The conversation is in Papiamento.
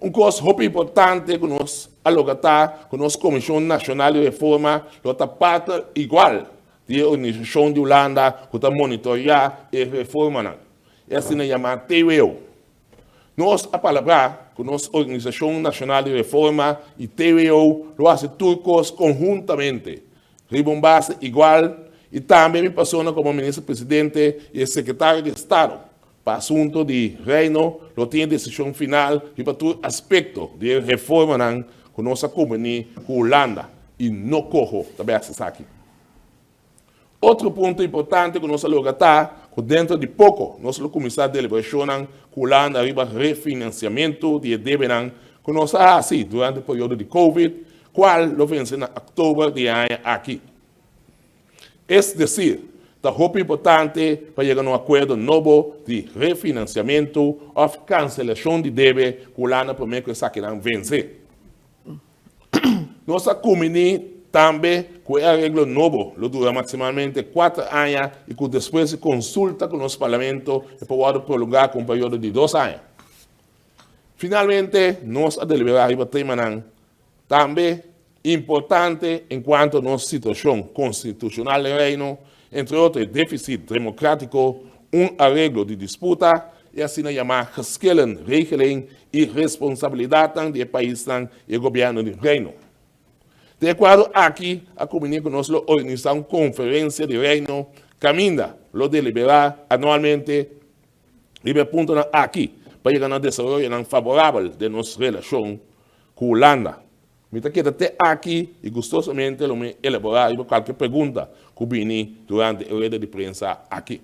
Un kos hopi importante ku nos a logra ta ku nos Komishon Nashonal di Reforma lo ta partner igual di e organisashon di Hulanda ku ta monitoreá e reformanan, e asina yamá TWO. Nos a palabrá ku nos Organisashon Nashonal di Reforma i TWO lo hasi tur kos konhuntamente, riba un base igual i tambe mi persona komo Minister Presidente i e Sekretario di Estado pa Asunto di Reino lo tin e desishon final riba tur aspekto di e reformanan ku nos a kumbení ku Hulanda i no koho ta bai hasi esaki. Otro punto importante ku nos a logra ta ku dentro di poko nos lo kuminsá deliberashonnan ku Hulanda riba refinansiamentu di e debenan ku nos a hasi durante e periodo di Covid, kual lo vense na òktober di e aña aki. Es desir, ta hopi importante pa yega na un akuerdo nobo di refinansiamentu òf kanselashon di debe ku Hulanda promé ku esakinan vense. Nos a kuminí tambe ku e areglo nobo lo dura maksimalmente kuater aña i ku despues di konsulta ku nos Parlamento e por wòrdu prolongá ku un periodo di dos aña. Finalmente nos a deliberá riba temanan tambe importante enkuanto nos situashon konstitushonal den Reino, entre otro e défisit demokrátiko, un areglo di disputa, e asina yamá geschillenregeling i responsabilidatnan di e paisnan i e gobièrnu di Reino. Den e kuadro aki a kumbiní ku nos lo organisá un konferensia di Reino kaminda lo deliberá anualmente riba e puntonan aki pa yega na desaroyonan favorabel den nos relashon ku Hulanda. Mi ta keda te aki i gustosamente lo mi elaborá riba kualke pregunta ku bini durante e rueda di prensa aki.